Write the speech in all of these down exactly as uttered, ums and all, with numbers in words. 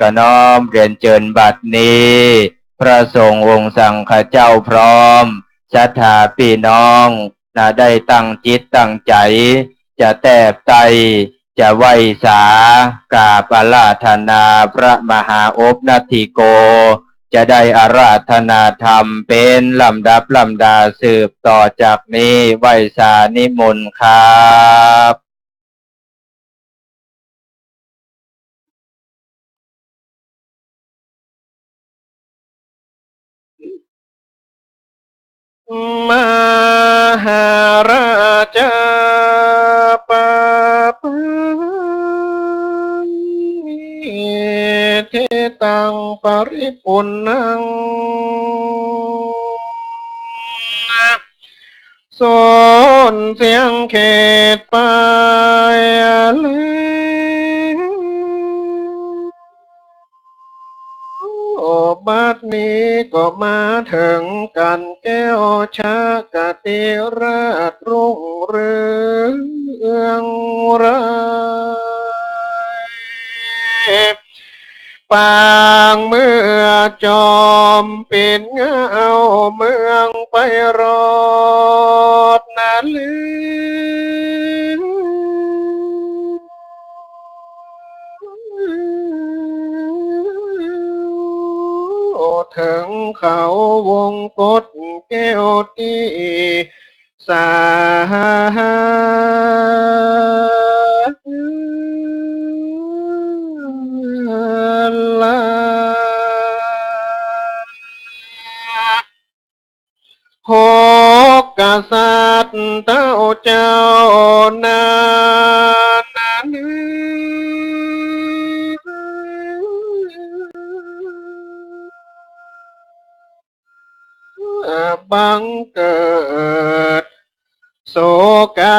ก็น้อมเรียนเจิญบัดนี้ พระสงฆ์องค์สังฆเจ้าพร้อม ศรัทธาปี้น้อง นะ ได้ตั้งจิตตั้งใจ๋ จะแทบไต้ จะไหว้สา กราบอาราธนาพระมหาอบนัตถิโก จะได้อาราธนาธรรมเป๋นลำดับลำดาสืบต่อจากนี้ ไหว้สานิมนต์ครับ มหาราชา ปะปัง นิทธิตัง ปริปุณณัง สนเสียงเขตไปแล้ว บัดนี้ก็มาเถิงกัน แก้วชกติราชรุ่งเรืองราย ปางเมืองจอมปิ่นเงา เมืองไปรอดนาเล เถิงเขาวงกตแก้วตี้สาลา หกกษัตริย์เต้าเจ้านั้น บังเกิด โศกา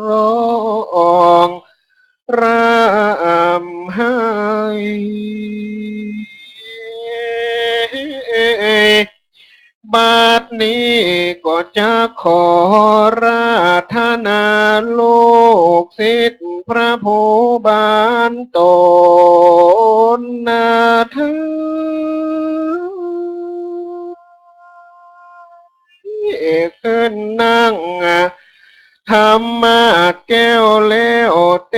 ร้อง ร่ำไห้ บัดนี้ก็จะขอราธนาลูกศิษย์พระภูบาลต๋นนาเถิง ขึ้นนั่งธรรมาสน์แก้วแล้วเต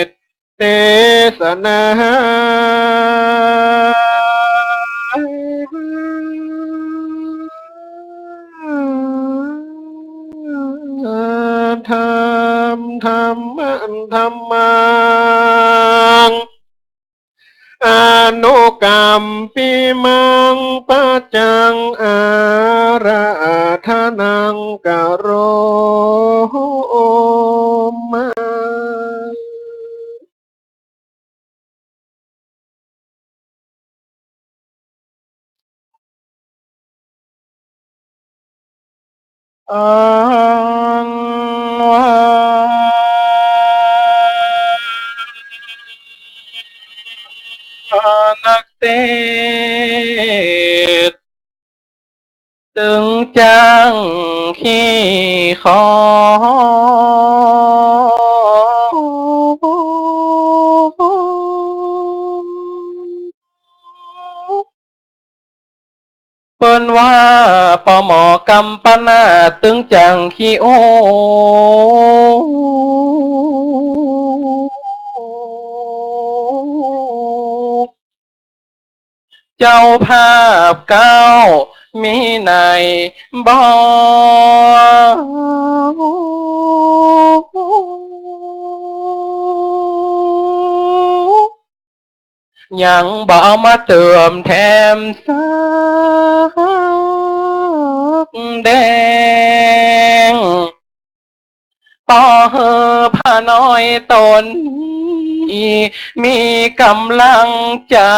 สน์ เตสนา ธัมมัง ธัมมัง อนุกัมปิมัง ปัจจัง อาราธนัง กะโรมะ อังวา นักเตส ตึงจั้งขี้ขอ เปิ้นว่าปอหมอกำปนาตตึงจั้งขี้โอ เจ้าภาพเก๊ามีในบ่ ยังบ่เอามาเติมแถมสักแดง ต่อหื้อพระน้อยต๋นนี้มีก๋ำลังใจ๋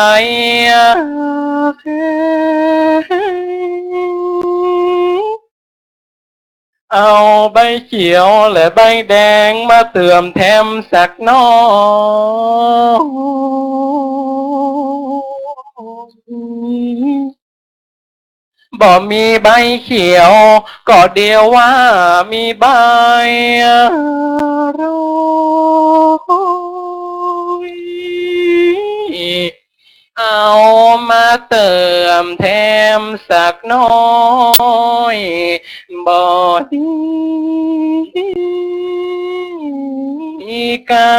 เอาใบเขียวและใบแดงมาเติมแถมสักหน่อย บ่มีใบเขียวก็เดียวว่ามีใบโรย เอามาเติมแถมสักหน่อย บ่ดีกา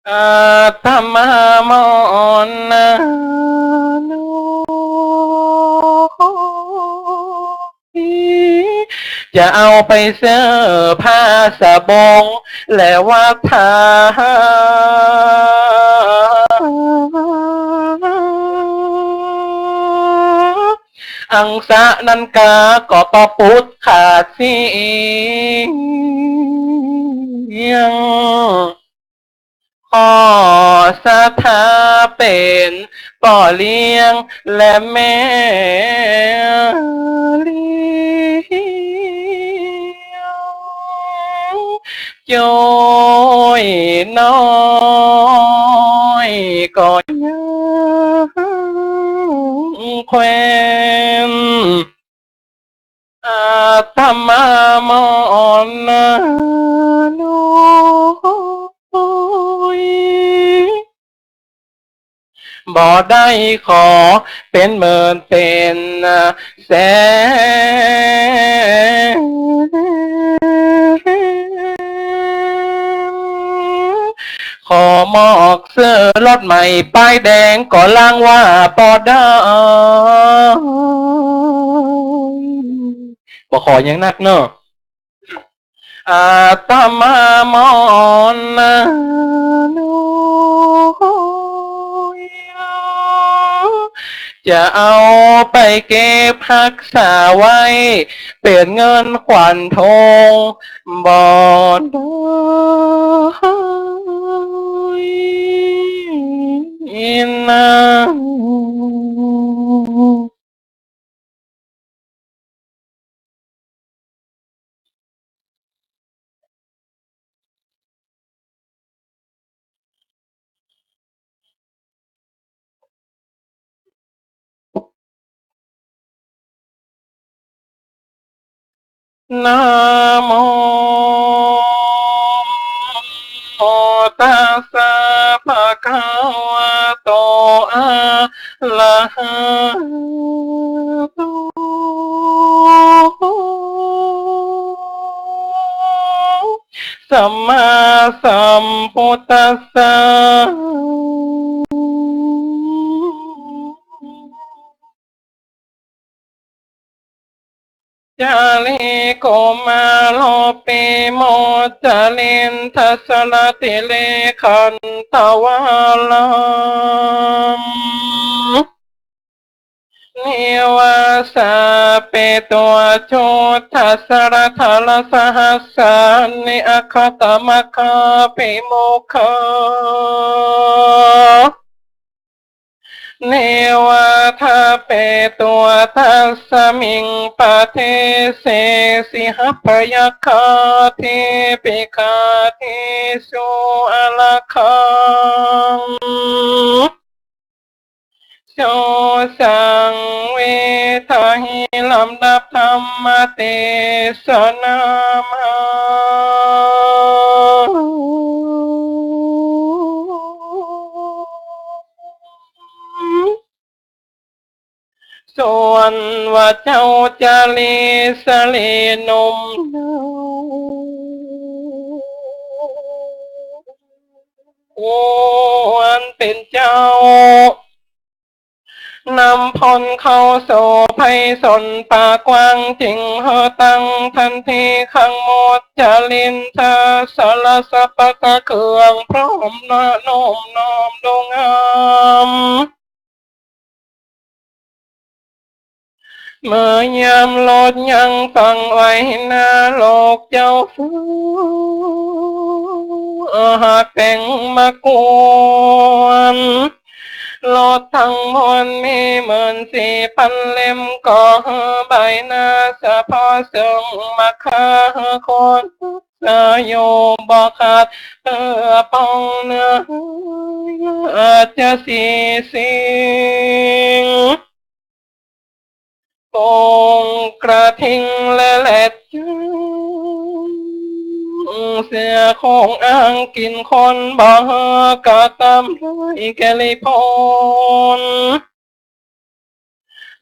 อาตมามอนนาโน จะเอาไปซื้อผ้าสบงและวัตถา อังสะนั้นกาก็ประปุตขาดเสี้ยง ขอศรัทธาเป๋นป้อเลี้ยงและแม่เลี้ยง จ้อยน้อยก็ยังแควน อาตมามอนนาโนย บ่ได้ขอเป๋นหมื่นเป๋นแสน ขอมอกซื้อรถใหม่ป้ายแดงก็ลังว่าบ่ได้ บ่ขอหยังนักเนาะ อาตมามอนนาโนย จะเอาไปเก็บฮักษาไว้ เป๋นเงินขวัญทองบ่ได้นะ นะโมตัสสะภะคะวะโต อะระหะโต สัมมาสัมพุทธัสสะ จาริโกมาโรปิโมจจารินทะสะระติเรขันทะวาลัม เนวะสะเปโต จุตตะสะระทะระสะหัสสานิ อะคะตะมะคาปิมุขา เนวะทะเปโต ตัสสะมิงปะเทเส สิหะพะยัคฆา เทปิกา เทสุ อะระฆัง โสสัง เวทะหิ ลำดับธรรมเตสนามา ส่วนว่าเจ้าจารีสะหลีหนุ่มเนา อันเป๋นเจ้า นำพลเข้าสู่ไพศาลป่ากว้าง จึงหื้อตั้งทันที คังหมดจารินทะสะระสัพพะเครื่องพร้อมนะ น้อมน้อมดูงาม เมื่อยามรถยังตั้งไว้หน้าโลกเจ้าฟ้า หากแต่งมากวน รถตังมวลมีหมื่นสี่ปันเล่ม ก็หื้อใบ้หน้าสะเพาะเซิ่งมัคคา คนสาอยู่บ่ขาด เปื้อป้องเนื้อ อาจจะสี่สิ่ง กงกระทิงและแรด เสือโคร่งอ้างกิ๋นคน บ่หื้อกระตำร้ายแก่ลีผล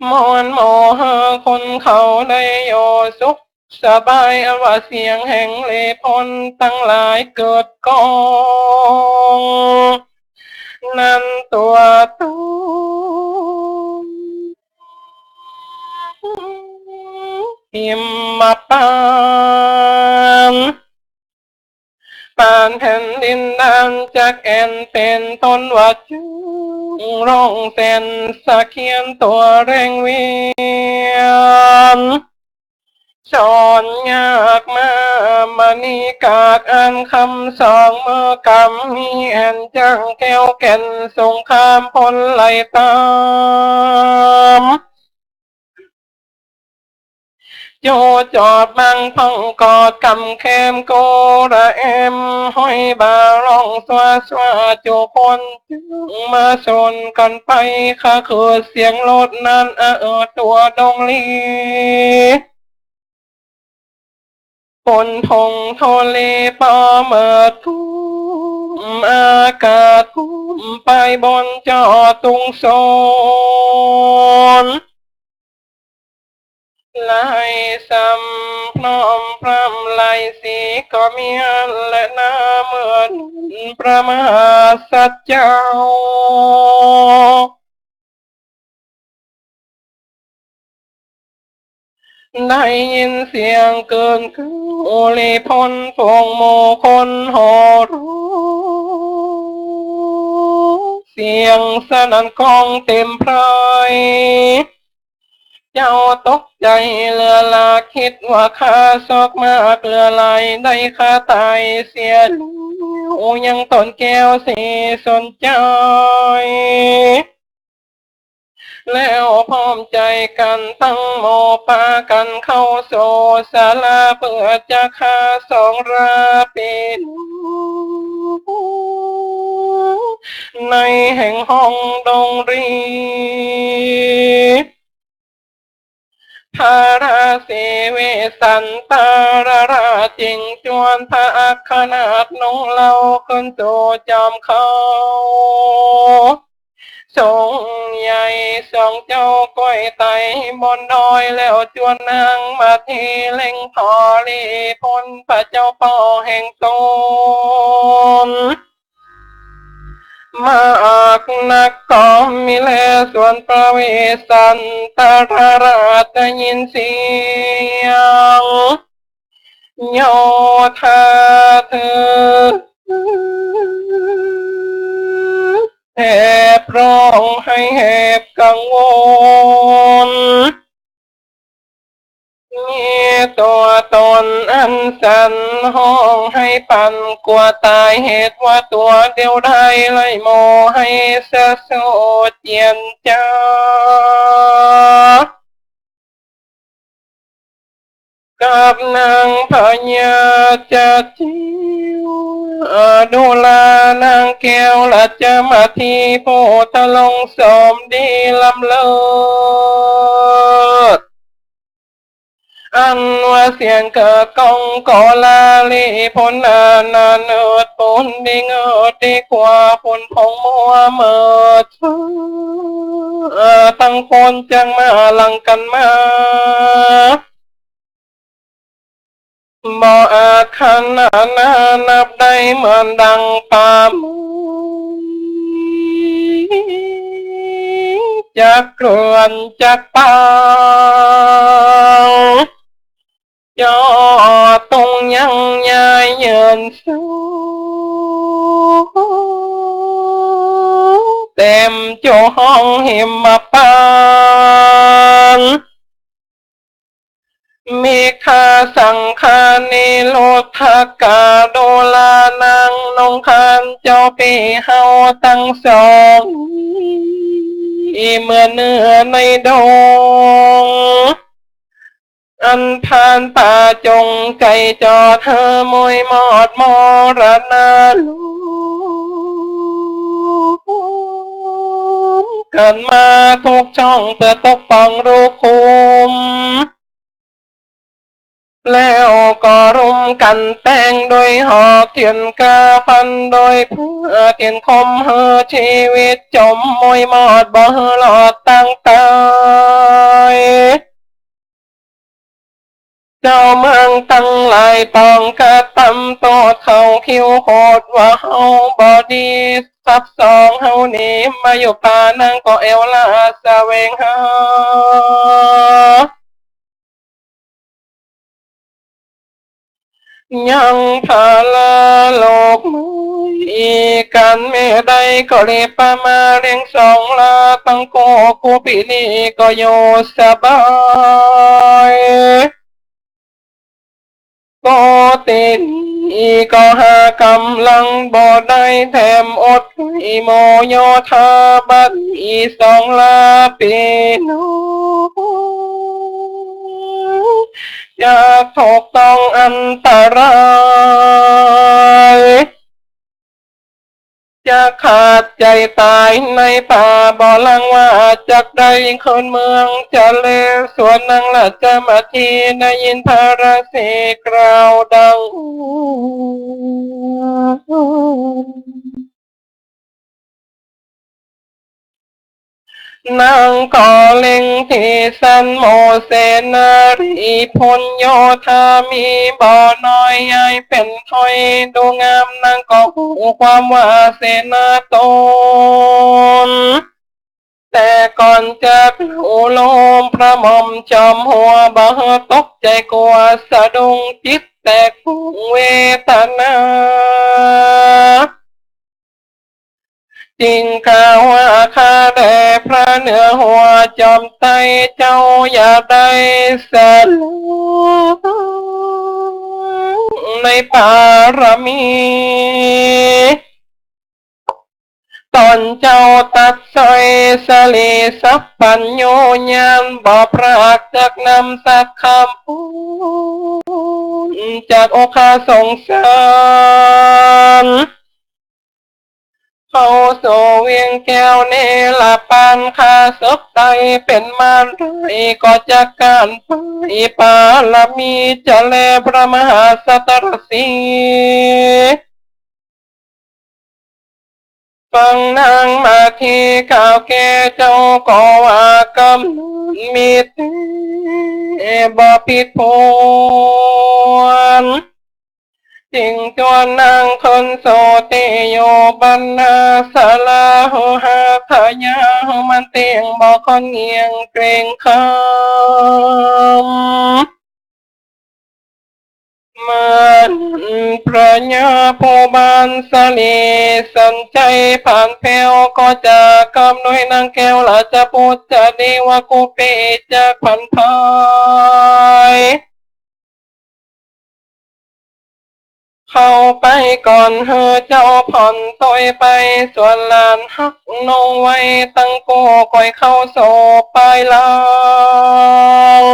มวลหมู่หื้อคนเขาได้อยู่สุขสบาย อันว่าเสี้ยงแห่งลีผลตังหลายเกิดก้อง นั้นตั๋วตน หิมพานต์ ปานแผ่นดินดานจักแอ่น เป๋นต้นว่าจึ้งร้องแสนสะเคียนตั๋วแรงเวียน สอนยากมา มณีกากอันคำสอง เมื่อกำมีแอ่นจั้งแก้วแก่นสงคราม ผลไหลต๋าม จู๋จอดบังพ่องกอดกำแคม โกระแอมห้อยบ่าร้องสวาสวา จู๋คนจึงมาสนกั๋นไป คะคือเสียงรถนั้น อะเอิดตั๋วดงลี ปนทงโทเล ปอเมิดกุ้มอากาศ กุ้มไปบนจอตุงสน ไหลสำพร้อมพร่ำไหลสีก็มีอัน และหน้าเมือนพระมหาสัจเจ้า ได้ยินเสียงเกินคือลีผล ฝูงหมู่คนโห่ร้อง เสียงสนั่นก้องเต็มไพร่ เจ้าตกใจ๋เหลือหลา กึ๊ดว่าข้าซอกมากเหลือหลาย ได้ข้าต๋ายเสียแล้ว ยังต๋นแก้วสีสนใจ๋ แล้วพร้อมใจ๋กั๋นตังหมู่ ปากั๋นเข้าสู่ศาลา เปื้อจะฆ่าสองราปี๋ ในแห่งห้องดงรี พระศรีเวสสันตรราชจึงจวนพระอัคคนาถนงเฮาขึ้นสู่จอมเขา ทรงใหญ่สองเจ้าก้อยไต่บนดอย แล้วจวนนางมาทีเล็งขอลีผลพระเจ้าป้อแห่งต๋น มากนักก็มีแล ส่วนพระเวสสันตรราชได้ยินเสียงโยธาเถิด แทบร้องไห้แหบกังวล มีตั๋วต๋นอันสั่นฮ้องไห้ปั่นกั๋วต๋าย เหตุว่าตั๋วเดียวดายไร้หมู่ไฮสะโสเจียนจ๋า กับนางพญาจัจจิวา ดูรานางแก้วรัชมาธี ผู้ทรงโสมดีล้ำเลิศ อันว่าเสียงเกิดก้องก็ลาลีผลนานาเนิดปูนดีเงิดดีกว่าปูนผงมัวเมิด เอ่อ ตังคนจักมาหลังกั๋นมา บ่อาจขนานนานับได้เหมือนดังป่าไม้ จักเคลื่อนจักปาง ยอดตุงยังยายเยินสูง เต็มจุห้องหิมพานต์ มีข้าสังฆานิรุทธกา ดูรานางนงคานเจ้าปี้เฮาตังสอง เหมือนเนื้อในดง อันพรานป่าจงใจ๋จอดหื้อมุยมอดมรณะลุม เกิดมาทุกช่องเปื้อตกป้องลูกคุ้ม แล้วก็รุมกั๋นแต่งโดยหอกเตียนกล้า ฟันโดยเปื้อเตียนคม หื้อจีวิตจ๋มมุยมอดบ่หื้อรอดตังต๋าย เจ้าเมืองตังหลายต้องกระตำโต้ษเขาคิ้วโขดว่าเฮาบ่ดี ซับสองเฮาหนีมาอยู่ป่า นางก็แอ่วหล้าแสวงหา ยังผาลาโลกไม้ กั๋นแม่ได้ก็เลยปะมาเลี้ยงสองหล้า ตังโกกู้ปี้นี้ก็อยู่สบาย ก็เต๋นอี้ก็หากำลังบ่ได้ แถมอดไหวหมู่โยธา บัดนี้สองหล้าปี้น้อง จะถูกต้องอันตราย จะขาดใจ๋ต๋ายในป่า บ่ลังว่าจักได้คืนเมือง จะแลส่วนนางราชมาตี ได้ยินพระราเชกล่าวดัง นางก็เล็งตี้สันหมู่เสนารี พลโยธามีบ่น้อย ใหญ่เป๋นถ้อยดูงาม นางก็ฮู้ความว่าเสนาต๋น แต่ก่อนจักเล่าโลมพระหม่อมจอมหัว บ่หื้อตกใจ๋กั๋วสะดุ้ง จิตแตกปุ้งเวทนา จึงกล่าวว่า ข้าแด่พระเหนือหัวจอมไตร เจ้าอย่าได้สะหลงในปารมี ต๋อนเจ้าตัดสร้อยสะหลีสัพพัญญูญาณ บ่ปรากจักนำสักกำ ป๊นจากอกข้าสงสาร เข้าสู่เวียงแก้วเนรปาน ข้าเสิกไตรเป๋นมารร้าย ก็จักก๋านไปปารมี จะแลพระมหาสัตตรสี ฟังนางมาตีกล่าวแก่เจ้าก็ว่ากำหนดมีแต๊บ่ผิดผวน จึงจวนนางคืนสู่ตี้อยู่บรรณาศาลา หื้อหาทายาทหื้อมันเตี้ยง บ่ควรเงี่ยงเกรงขาม เมื่อนั้นพระยาผู้บานสะหลีสันชัยผานแผ้ว ก็จะกำนวยนางแก้วราชบุตรเสนียดว่ากู้ปี้จากผันพาย เข้าไปก่อน หื้อเจ้าผ่อนตวยไป ส่วนหลานฮักนงไว้ตังกู้ ก็เข้าสู่ภายหลัง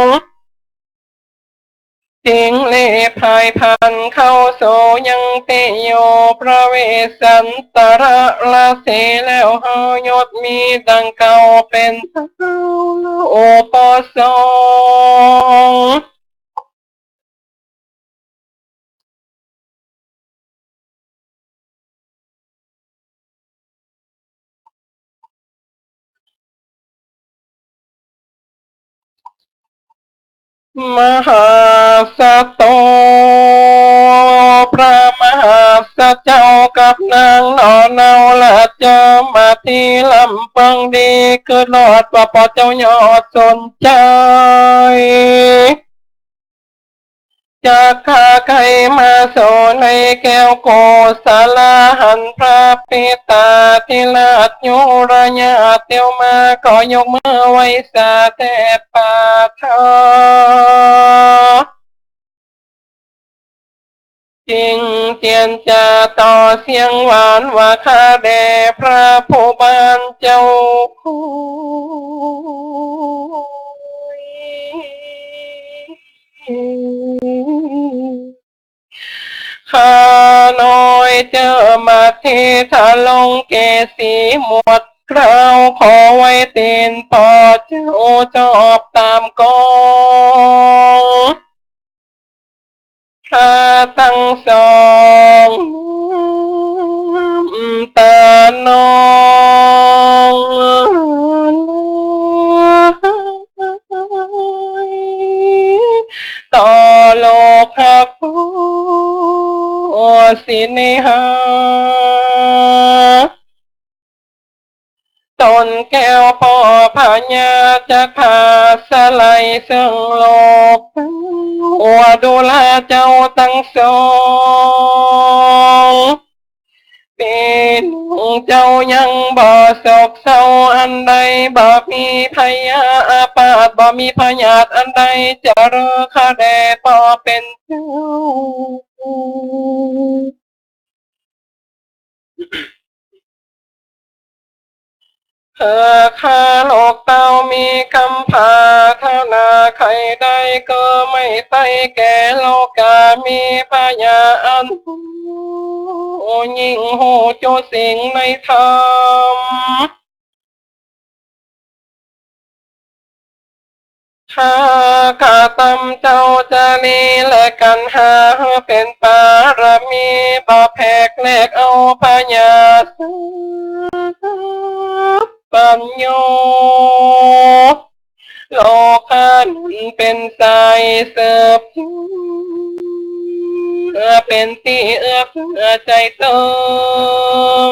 จึงแลพายพรานเข้าสู่ยังตี้อยู่ พระเวสสันตรราศี แล้วหื้อยศมีดังเก่า เป๋นเต้าอุปสงค์ มหาสัตว์โต พระมหาสัตว์เจ้ากับนางหน่อเนาราชมาตีลำเปิงดี คือรอดว่าป้อเจ้ายอดสนชัย จักพาใค่มาสู่ในแก้วโกศลา หันพระปิตาธิราชยุรญาติเตียวมา ก็ยกมือไหว้สาแทบฝ่าเท้า จึงเจียรจาต่อเสียงหวานว่า ข้าแด่พระผู้บานเจ้า ข้าน้อยเจ้ามาเทศะลงเกศีหมดเกล้า ขอไว้เตียนป้อเจ้าจอบต๋ามกอง พระตังสอง น้ำต๋านอง ต่อโลกฮักผู้สิเนหา ต๋นแก้วป้อพญาจักพาสไลเซิ่งโลก อัวดูราเจ้าตังสอง ปี้น้องเจ้ายังบ่โศกเศร้าอันใด บ่มีพยาอาพาธ บ่มีพยาธิอันใด จะเลือข้าแด่ป้อเป๋นเจ้า เออ ข้าลูกเต้ามีกำพร้า ถ้าหากใค่ได้เกิดใหม่ไต้แก่โลกา มีพญาอันยิ่งฮู้จุสิ่งในธรรม ถ้ากระตำเจ้าจารีและกัณหาหื้อเป๋นปารมี บ่แผกแหลกเอาพญาสัพพัญญู โลกานั้นเป๋นสายสืบ เป๋นตี้เอื้อเฟื้อใจ๋ตึง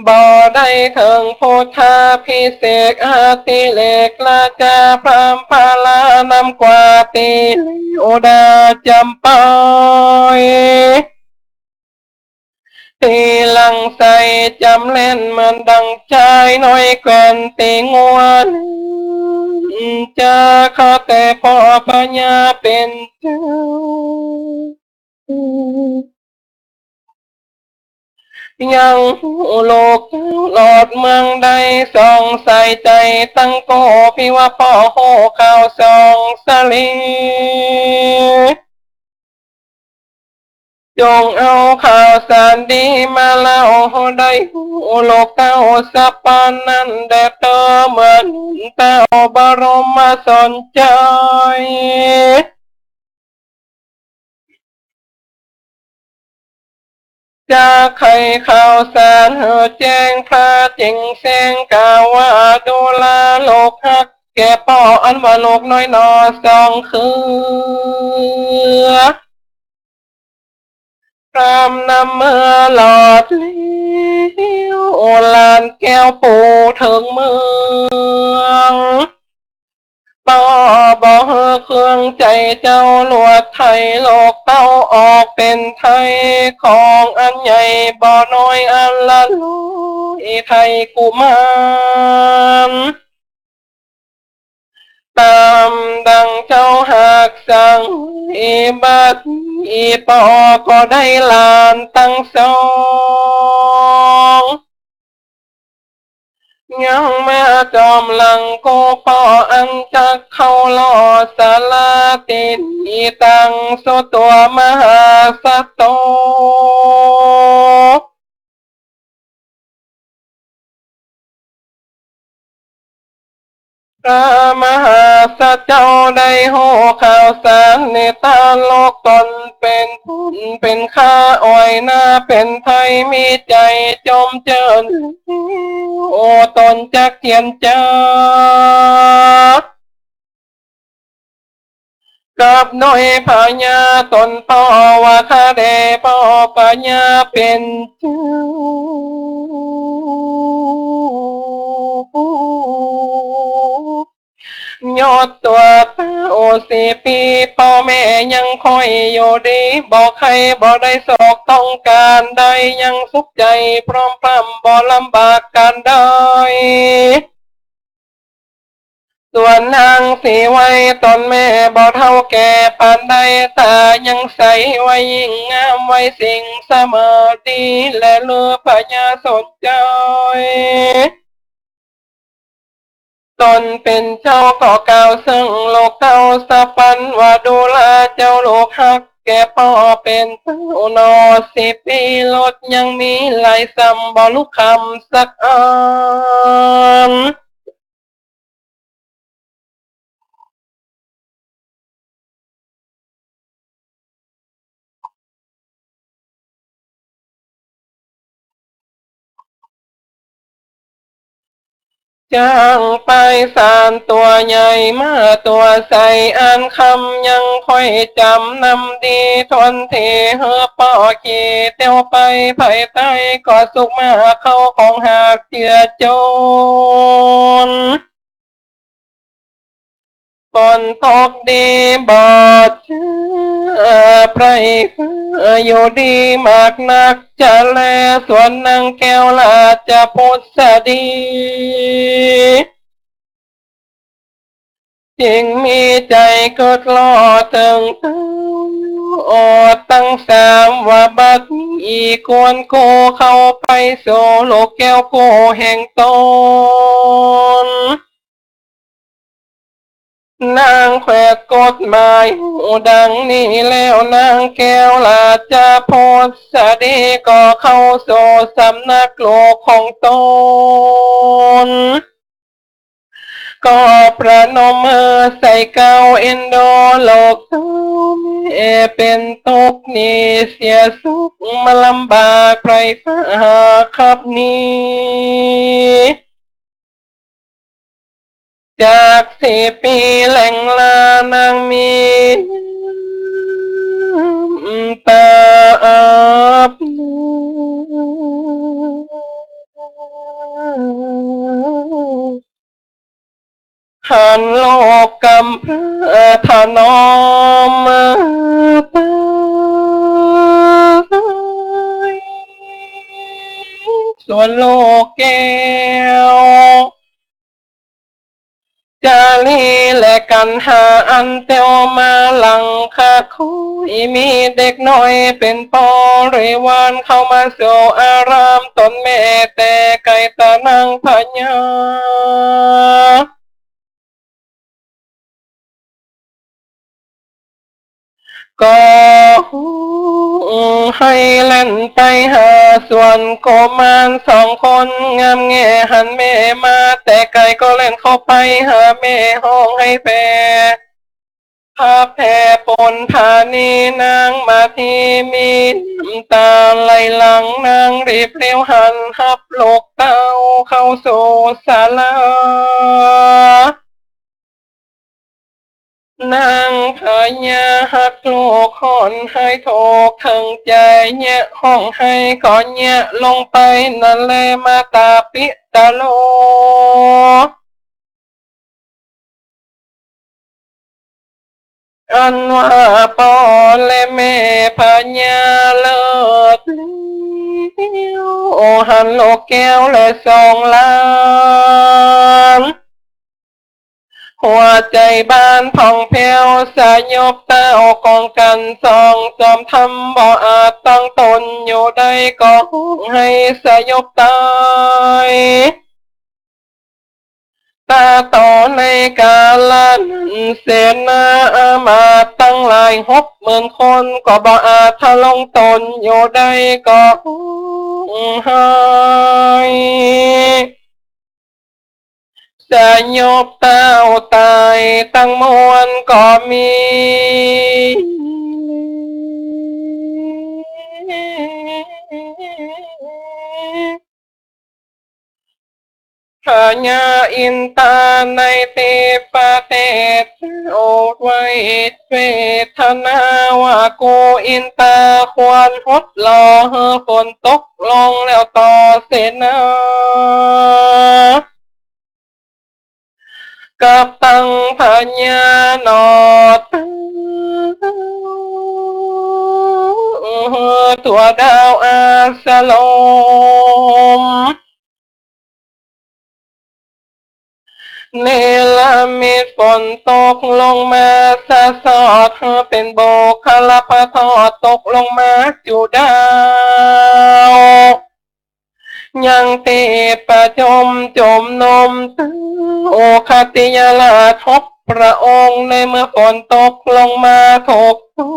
บ่ได้เถิงพุทธาภิเษกอติเรก ราชาพราหมณ์พระนำกว่าตี้เลวดาจ๋ำไป ตี้หลั่งใสจ๋ำแล่นเหมือนดั่งจายน้อยแกว่นตี้งัว จะข้าแต่ป้อพญาเป๋นเจ้า ยังฮู้โลกหลอดเมืองได้ ส่องใสใจ๋ตังโก ปี้ว่าป้อฮู้ข่าวส่องสะหลี จงเอาข่าวสารดีมาเล่าหื้อได้ฮู้ โลกเต้าสัพพันนั้นแด่เต๊อะ เมื่อนั้นเต้าบรมสนใจ๋ จะไขข่าวสารหื้อแจ้ง พระจึงแสดงกล่าวว่า ดูราโลกฮักแก่ป้อ อันว่าลูกน้อยหนอสองเครือ พราหมณ์นำเมือหลอดแล้ว หลานแก้วปู่เถิงเมือง ป้อบ่หื้อเคืองใจ๋เจ้า ลวดไถ่โลกเต้าออกเป๋นไถ่ ของอันใหญ่บ่น้อยอันละร้อยไถ่กุมาร ต๋ามดั่งเจ้าฮักสั่ง บัดนี้ป้อก็ได้หลานตังสอง ยังมาจ๋อมหลังกู้ป้อ อันจักเข้าล่อศาลาตี้นี้ ตังสุตัวมหาสัตว์โต พระมหาสัตว์เจ้าได้ฮู้ข่าวสารในตาโลก ต๋นเป๋นปุ้นเป๋นข้า อ้อยหน้าเป๋นไถ่ มีใจ๋จมเจิญ โอ้ ต๋นจักเจียรจา กับหน่วยพญาต๋นป้อว่า ข้าแด่ป้อพญาเป๋นเจ้า ยอดตั๋วเต้าสี่ปี๋ ป้อแม่ยังค่อยอยู่ดี บ่ใค่บ่ได้โศกต้องก๋านใด ยังสุขใจ๋พร้อมพร่ำ บ่ลำบากก๋านใด ส่วนนางสีไวต๋นแม่บ่เฒ่าแก่ปานใด ต๋ายังใสไวยิ่งงาม ไวสิ่งเสมอดี แลฤๅพญาสนใจ ต๋นเป๋นเจ้าก็กล่าวเซิ่งลูกเต้าสะปั๋นว่า ดูราเจ้าลูกฮัก แก่ป้อเป๋นเต้านอ สี่ปี๋ลดยังมีหลายส่ำ บ่ฮู้กำสักอัน จ๊างไปสามตั๋วใหญ่ ม้าตั๋วใส อันคำยังค่อยจ๋ำนำดี ทวนเทหื้อป้อขี่เตียวไป ภายใต้ก็สุขมาก เข้าของหากเจือจน ฝนตกดีบ่เจือ ไพร่ฟ้าอยู่ดีมากนัก จะแลส่วนนางแก้วราชผุษดี จึงมีใจ๋กึ๊ดล่อเถิงเต้า ออดตังสามว่า บัดนี้ควรกู้เข้าไปสู่ลูกแก้วกู้แห่งต๋น นางแขวดกฎหมายดังนี้แล้ว นางแก้วราชผุษดีก็เข้าสู่สำนักลูกของต๋น ก็ประนมมือใส่เกล้า เอ็นดูลูกเต้าแม่เป๋นตุ๊กข์นี้ เสียสุขมาลำบากไพร่ฟ้าหาคับหนี จากสี่ปี๋แหล่งลานางมีน้ำต๋าอาบ หันลูกกำพร้าถนอมต๋าย ส่วนลูกแก้ว จารีและกัณหา อันเตียวมาหลังข้า ค่อยมีเด็กน้อยเป๋นบริวาร เข้ามาสู่อารามต๋นแม่แต่ไก๋ ต๋านางพญา ก็หื้อหื้อแล่นไปหาส่วนกุมารสองคนงามแง่ หันแม่มาแต่ไก๋ ก็แล่นเข้าไปหาแม่ ฮ้องไห้แผ่ พระแผ่ปนผานี นางมาทีมีน้ำต๋าไหลหลั่ง นางรีบเลี้ยวหันฮับลูกเต้าเข้าสู่ศาลา นางพญาฮักลูกฮ้อนไห้โถกเถิงใจ๋ เยียะฮ้องไห้ก็เยียะลงไปนั้นแล มาตาปิตะโล อันว่าป้อและแม่พญาเลิศแล้ว หันลูกแก้วและสองหลาน หัวใจ๋บานผ่องแผ้ว สยบเต้ากองกั๋นสอง จอมธรรมบ่อาจตั้งต๋นอยู่ได้ ก็ฮ้องไห้สยบต๋าย ต๋าต่อในกาละนั้น เสนาอามาตย์ตังหลายหกหมื่นคน ก็บ่อาจทะลงต๋นอยู่ได้ ก็ฮ้องไห้ สยบเต้าต๋ายตังมวลก็มี พญาอินตาในทิพย์ประเทศ โอดไว้เวทนาว่า กูอินตาควรหดหล่อหื้อฝนตกลงแล้วต่อเสนา กับตังพญาหนอเต้า ทั่วดาวอาสลม เนรมิตฝนตกลงมาสะสอด หื้อเป๋นโบกคละพะทอดตกลงมาจุดาว ยังตี้ประจมจุมนุม โอคติยราชหกพระองค์ ในเมื่อฝนตกลงมาถูกต้อ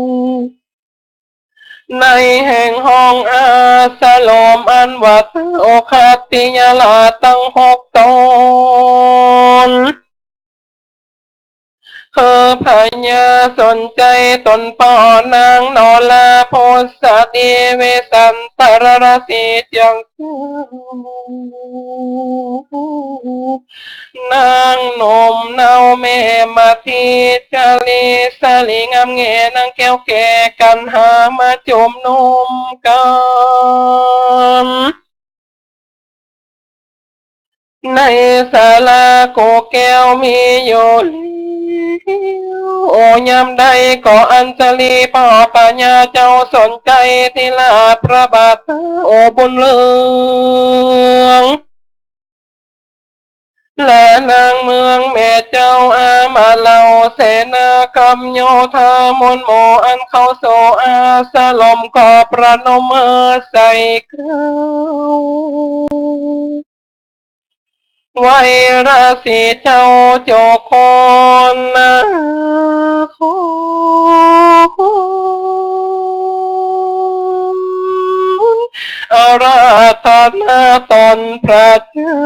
ง ในแห่งห้องอาสรมอันว่าโอคติยราชตังหกต๋น คือพญาสนชัยตนป้อนางโนรา พุทธสตรีเวสสันตรราศีจัง นางหนุ่มเนาแม่มาทีจารีสะหลีงามแง่ นางแก้วแก่กันหามาจุมนุมกั๋น ในศาลากูแก้วมีอยู่แล้ว โอยามใดก็อัญชลีป้อพญาเจ้าสนชัยทิราชพระบาท โอบุญเรือง และนางเมืองแม่เจ้าอามาเหล่าเสนากำโยธามนหมู่อันเข้าสู่อาสรมก็ประนมมือใส่เกล้า ไหว้ราศีเจ้าจุกคนนะ ขออาราธนาตนพระเจ้า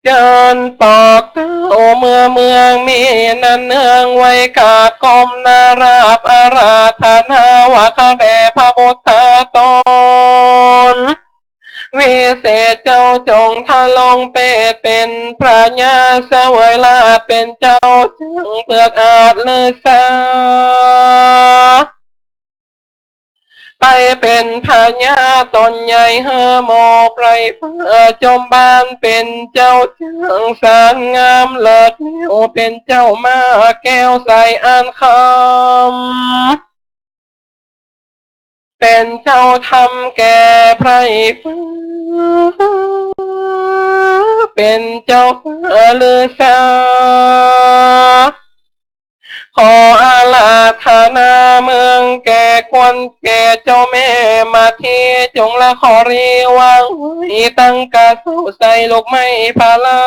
เจิญปอกเกล้าเมื่อเมืองมีนั้นเนือง ไหว้กราบก้มหน้าราบอาราธนาว่า ข้าแต่พระพุทธาตน วิเศษเจ้าจงทรงเปรตเป๋นพญาเสวยราชย์เป๋นเจ้า จั้งเปื้อกอาจฤๅษา ไปเป๋นพญาต๋นใหญ่หื้อหมู่ไพร่ฟ้าจอมบานเป๋นเจ้า จั้งสรรงามเลิศเลวเป๋นเจ้าม้าแก้วใสอันคำ เป๋นเจ้าธรรมแก่ไพร่ฟ้า เป๋นเจ้าฤๅษา ขออาราธนาเมืองแก่ควรแก่เจ้าแม่มาที จงละขอรีวางไว้ตั้งกระเซ้าใส่ลูกไม้พารา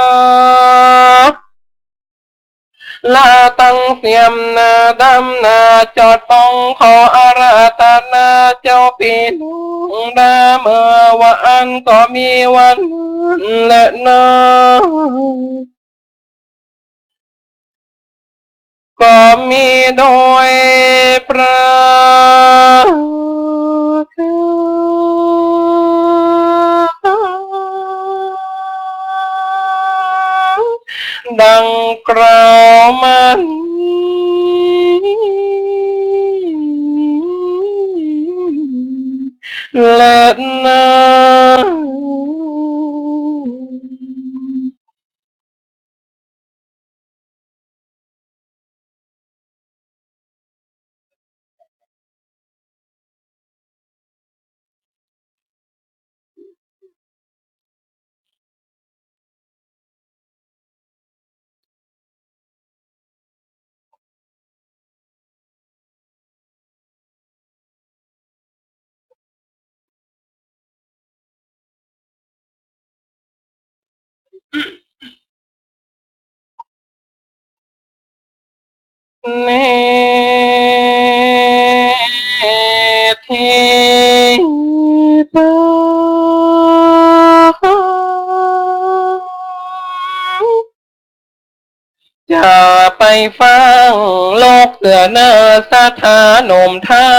ละตั้งเสียมหนาดำหนาจอดป่อง ขออาราธนาเจ้าปี้น้องดา เมื่อวันก็มีวันนั้นแลนา ก็มีโดยประก๋ารดังกล่าวมานี้แลนา เนธิปา จะไปฟังโลกเสือเนอสถาหนุ่มเฒ่า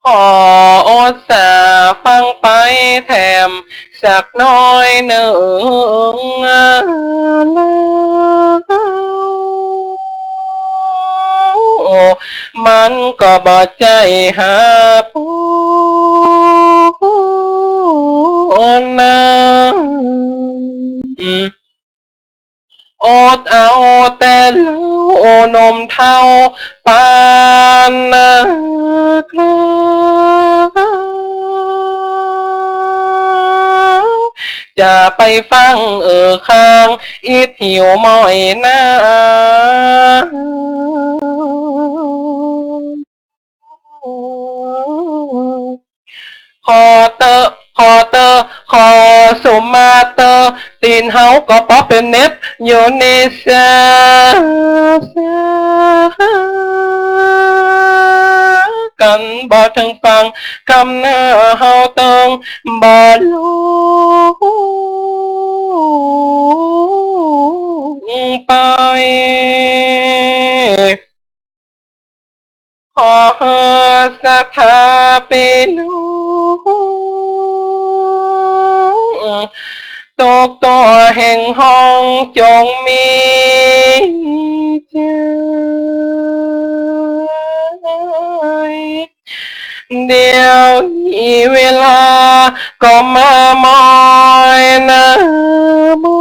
ขออดสาฟังไปแถมสักหน้อยนึ่ง มันก็บ่ใจ้หาปนนะ อดเอาแต่เหล้านมเฒ่าปานนัก จะไปฟั่งเอ่อข้างอิดหิวหม้อยนา ขอเต๊อะ ขอเต๊อะ ขอสุมาเต๊อะ ตี๋นเฮาก็ปอเป๋นเน็บอยู่นี่เสีย กั๋นบ่เถิงฟั่ง กำเนิดเฮาเติงบ่ลุงไป ขอหื้อศรัทธาปี้น้อง ตกตั๋วแห่งห้องจงมีใจ๋ เดี๋ยวนี้เวลาก็มามอยนา มอ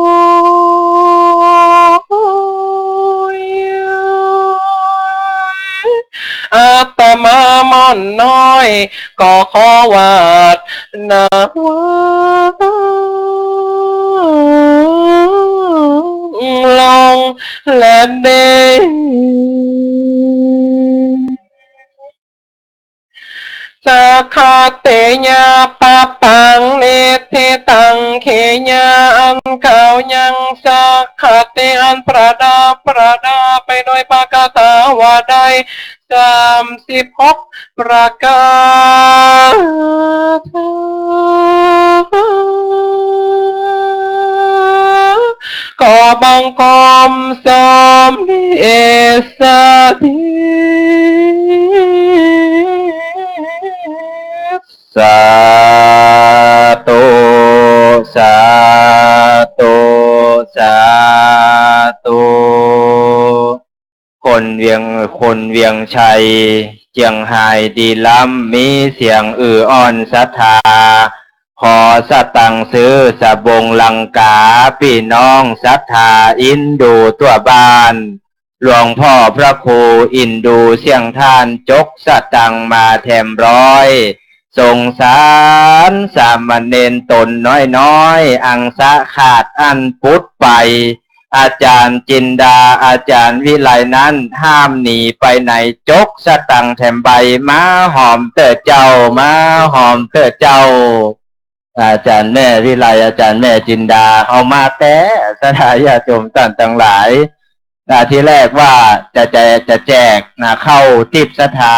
ย อาตมาม่อนน้อย ก็ขอวาดนา วางลงและเด้ สักขะเตยะ ปะปัง นิฏฐิตัง เขยะ อันกล่าวยังสักขะเตยะ อันประดับ ประดับไปด้วยปาฐกถาว่าได้ สามสิบหกประก๋าร ขอบังคมสมเด็จเสด็จ สาธุ สาธุ สาธุ คนเวียง คนเวียงชัย เจียงฮายดีล้ำ มีเสียงอื้ออ้อนศรัทธา ขอสตังค์ซื้อสบงลังกา ปี้น้องศรัทธาอินดูทั่วบ้าน หลวงพ่อพระครูอินดูเสี้ยงท่าน จกสตังค์มาแถมร้อย สงสารสามเณรต๋นน้อยๆ อังสะขาดอั้นปุ๊ดไป อาจ๋ารย์จินดา อาจ๋ารย์วิไลนั้นห้ามหนีไปไหน จกสตังค์แถมใบ มาหอมเต๊อะเจ้า มาหอมเต๊อะเจ้า อาจ๋ารย์แม่วิไล อาจ๋ารย์แม่จินดา เอามาแต๊ ศรัทธาญาติโยมต้านตังหลาย อ่า ทีแรกว่าจะ จะ จะแจกนะ ข้าวติ๊บศรัทธา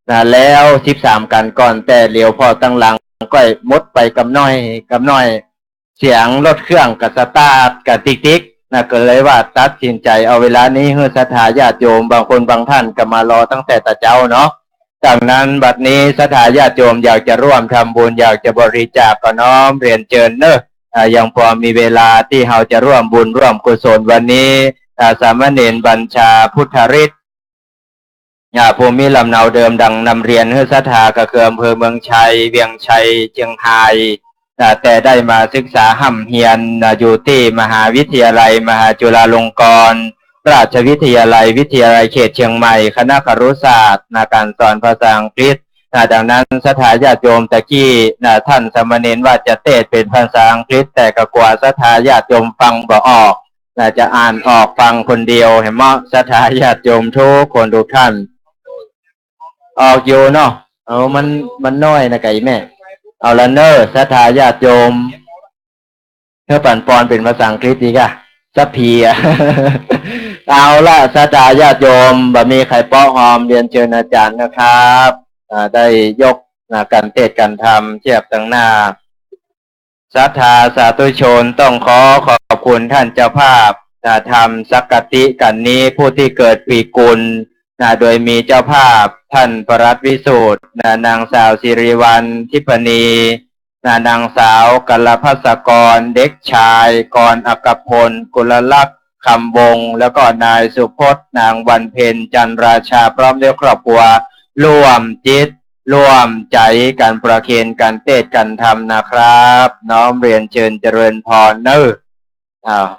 นะ แล้วสิบสามกั๋นก่อน แต่เหลียวผ่อตังหลังก็หมดไปกำน้อย กำน้อย เสียงรถเครื่องก็สตาร์ทก็ติ๊กๆ นะ ก็เลยว่าตัดสินใจ๋เอาเวลานี้หื้อศรัทธาญาติโยม บางคนบางท่านก็มารอตั้งแต่ตะเจ๊าเนาะ ดังนั้นบัดนี้ศรัทธาญาติโยมอยากจะร่วมทำบุญ อยากจะบริจาคก็น้อมเรียนเจิญเนาะ อ่า ยังพอมีเวลาตี้เฮาจะร่วมบุญร่วมกุศลวันนี้ อ่า สามเณรบัญชาพุทธฤทธิ์ อ่า ภูมิลำเนาเดิมดังนำเรียนหื้อศรัทธาก็คืออำเภอเมืองชัย เวียงชัย เจียงฮาย อ่า แต่ได้มาศึกษาฮ่ำเฮียน อ่า อยู่ตี้มหาวิทยาลัยมหาจุฬาลงกรณราชวิทยาลัย วิทยาลัยเขตเชียงใหม่ คณะครุศาสตร์ นะ ก๋านสอนภาษาอังกฤษ นะ ดังนั้นศรัทธาญาติโยมตะกี้ นะ ท่านสามเณรว่าจะเตศน์เป๋นภาษาอังกฤษ แต่ก็กั๋วศรัทธาญาติโยมฟังบ่ออก นะ จะอ่านออกฟังคนเดียว หันเมาะ ศรัทธาญาติโยมทุกคนทุกท่าน ออกอยู่เนาะ เอา มัน มันน้อยนะไก่แม่ เอาละเน่อ ศรัทธาญาติโยม เฮาปั่นปอนเป๋นภาษาอังกฤษดีก่ะ สักทีอะ เอาละ ศรัทธาญาติโยม บ่มีใผเปาะหอม เรียนเจิญอาจ๋ารย์นะครับ อ่า ได้ยก อ่า ก๋านเตศน์ก๋านธรรมเทียบตังหน้า ศรัทธาสาธุชนต้องขอขอบคุณท่านเจ้าภาพ อ่า ธรรมสังฆาติกัณฑ์นี้ ผู้ที่เกิดปีกุล นะ โดยมีเจ้าภาพท่านปลัดวิสูตร นะ นางสาวสิริวัลย์ ทิพย์มณี นะ นางสาวกัลพัสกร เด็กชายกรอัครพล กุลลักษณ์ คำวงศ์ แล้วก็นายสุพจน์ นางวันเพ็ญ จันทร์ราชา พร้อมด้วยครอบครัว ร่วมจิต ร่วมใจ๋กั๋นประเคนก๋านเตศน์ก๋านธรรมนะครับ น้อมเรียนเจิญเจริญพรเน่อ อ้าว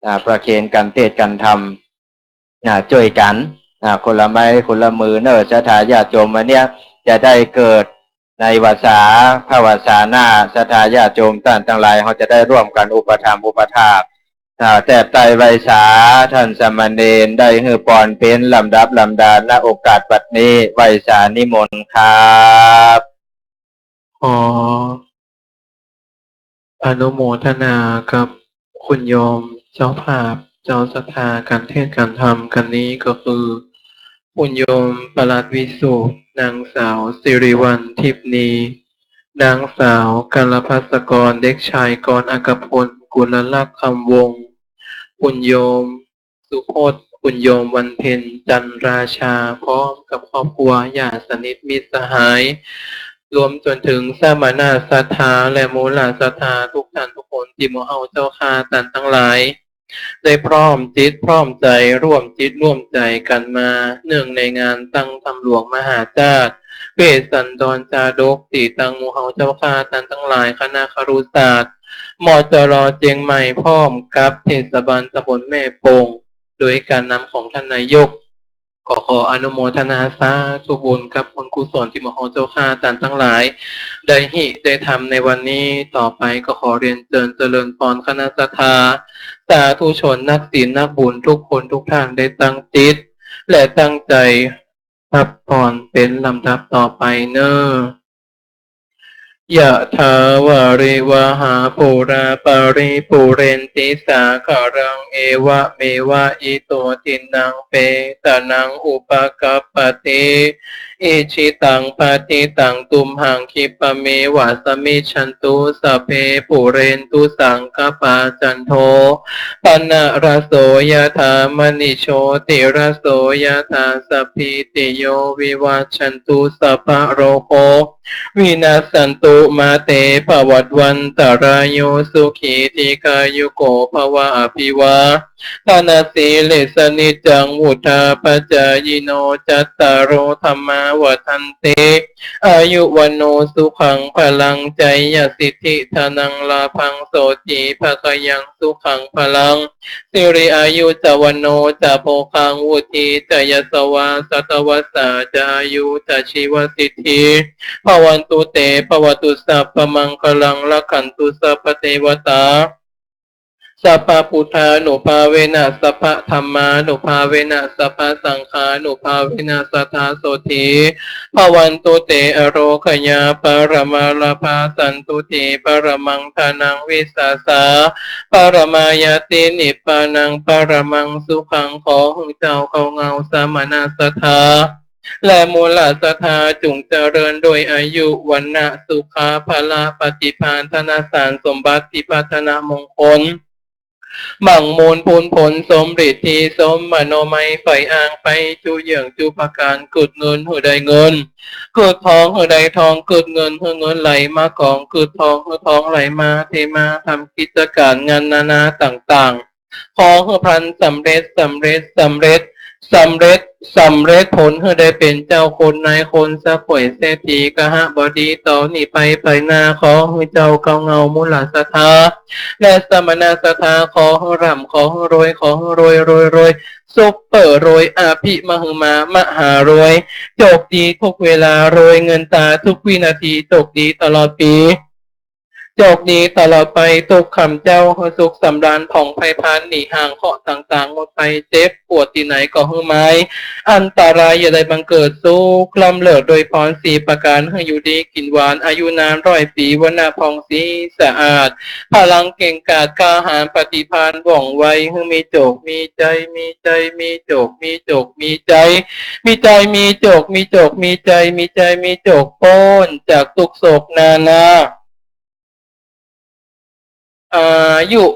อ่า ประเคนกั๋นเตสน์กั๋นธรรม อ่า จ้วยกั๋น อ่า คนละไม้คนละมือเน่อ ศรัทธาญาติโยม วันเนี้ยจะได้เกิดในวาสา พระวาสาหน้า ศรัทธาญาติโยมต้านตังหลาย เฮาจะได้ร่วมกั๋นอุปถัมภ์อุปถาก อ่า แตบไตรไหว้สาต้านสามเณร ได้หื้อปอนเป๋นลำดับลำดา ณ โอกาสบัดนี้ ไหว้สานิมนต์ครับ ขออนุโมทนากับคุณโยมเจ้าภาพ เจ้าศรัทธากั๋นเตสน์กั๋นธรรมกั๋นนี้ก็คือ คุณโยมปลัดวิสุทธิ์ นางสาวสิริวัลย์ ทิพย์นี นางสาวกัลภัสกร เด็กชายกรอักขพล กุลลักษณ์ คำวงศ์ คุณโยมสุพจน์ คุณโยมวันเพ็ญ จันทร์ราชา พร้อมกับครอบครัว ญาติสนิทมิตรสหาย รวมจนถึงสมณะศรัทธาและมูลศรัทธาทุกท่านทุกคนตี้หมู่เฮาเจ้าข้าต้านตังหลาย ได้พร้อมจิตพร้อมใจ๋ ร่วมจิตร่วมใจ๋กั๋นมา เนื่องในงานตั้งธรรมหลวงมหาชาติ เวสสันดรชาดก ตี้ตังหมู่เฮาเจ้าข้าต้านตังหลาย คณะคฤหัสถ์ มจร เจียงใหม่ พร้อมกับเทศบาลตำบลแม่โป่ง โดยก๋านนำของต้านนายก ก็ขออนุโมทนาสาธุบุญกับบุญกุศลตี้หมู่เฮาเจ้าข้าต้านตังหลาย ได้หิได้ทำในวันนี้ ต่อไปก็ขอเรียนเจิญเจริญพรคณะศรัทธา สาธุชนนักศีลนักบุญทุกคนทุกท่านได้ตั้งจิต และตั้งใจ๋ รับพรเป๋นลำดับต่อไปเน่อ ยะถาวาริวหาปูราปะริปูเรนติสาคารัง เอวะเมวะอิโตทินนังเปตานังอุปะกัปปะติ อิจฉิตังปัตถิตังตุมหัง ขิปปะเมวะสะมิชชันตุ สัพเพปูเรนตุสังกัปปา จันโทปะนะระโส ยะถา มะณิโชติระโส ยะถา สัพพีติโย วิวัชชันตุ สัพพะโรโค วินัสสันตุ มาเต ภวัตวันตะราโย สุขี ทีฆายุโก ภะวะ อะภิวาทะนะสีลิสสะ นิจจัง วุฑฒาปะจายิโน จัตตาโร ธัมมา วัฑฒันติ อายุ วัณโณ สุขัง พะลัง ไชยะสิทธิ ธนัง ลาภัง โสตถี ภะคะยัง สุขัง พะลัง สิริอายุ จะ วัณโณ จะ โภคัง วุฑฒี จะ ยะสวา สัตตะวัสสา จะ อายุ จะ ชีวสิทธิ ภะวันตุ เต ภะวะตุ สัพพะมังคะลัง รักขันตุ สัพพะเตวะตา สัพพะพุทธานุภาเวนะ สัพพะธัมมานุภาเวนะ สัพพะสังฆานุภาเวนะ สัทธา โสตถี ภะวันตุ เต อโรคยา ปะระมาลาภา สันตุฏฐี ปะระมัง ธนัง วิสาสา ปะระมายัตติ นิพพานัง ปะระมัง สุขัง ขอหื้อเจ้าเก้าเหง้า สมณะศรัทธา และมูลศรัทธา จุ่งเจริญด้วยอายุ วรรณะ สุขะ พละ ปฏิภาณ ธนสารสมบัติ พิพัฒนมงคล มั่งมูลพูนผล สมฤทธิ สมมโนมัย ใฝ่อ้างไป จุเยื่องจุประก๋าน กึ๊ดเงินหื้อได้เงิน กึ๊ดทองหื้อได้ทอง กึ๊ดเงินหื้อเงินไหลมากอง กึ๊ดทองหื้อทองไหลมาเทมา ทำกิจก๋านงานนานาต่างๆ ขอหื้อพลันสำเร็จ สำเร็จ สำเร็จ สำเร็จ สำเร็จผล หื้อได้เป๋นเจ้าคนนายคน เศรษฐี กหบดี ต่อนี้ไปไปหน้า ขอหื้อเจ้าเก้าเหง้ามูลศรัทธา และสมณศรัทธา ขอหื้อร่ำ ขอหื้อรวย ขอหื้อรวย รวย รวย ซุปเปอร์รวย อภิมหึมา มหารวย โจคดีทุกเวลา รวยเงินตาทุกวินาที โจคดีตลอดปี๋ โจคดีตลอดไป ตุ๊กค่ำเจ๊า หื้อสุขสำราญ ผ่องไพศาล หนีห่างเคราะห์ต่างๆ หมดไป เจ็บปวดตี้ไหนก็หื้อหาย อันตรายอย่าได้บังเกิด สุขล้ำเลิศโดยพรสี่ประก๋าน หื้ออยู่ดีกิ๋นหวาน อายุนานร้อยปี๋ วรรณะผ่องสีสะอาด พลังเก่งกาจกล้าหาญ ปฏิภาณว่องไว หื้อมีโจคมีชัย มีชัย มีโจค มีโจค มีชัย มีชัย มีโจค มีโจค มีชัย มีชัย มีโจค ป๊นจากตุ๊กข์โศกนานา อายุ ว